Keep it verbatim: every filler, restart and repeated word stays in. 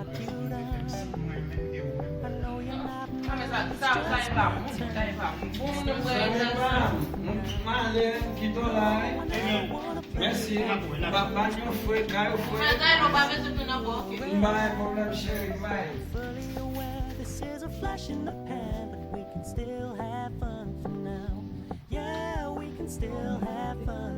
Ah, men sa, sa, sa e pa moun, sa e pa moun. Bon, nou wè. Sa e pa moun. M ale, m kite w la, wi. Mèsi. Ba, ba yo fre, ka yo fre. Sa, sa, nou pa bezwen tounen ankò, oke. M bay pwoblèm, cheri, m bay. This is a flash in the pan, but we can still have fun for now. Yeah, we can still have fun.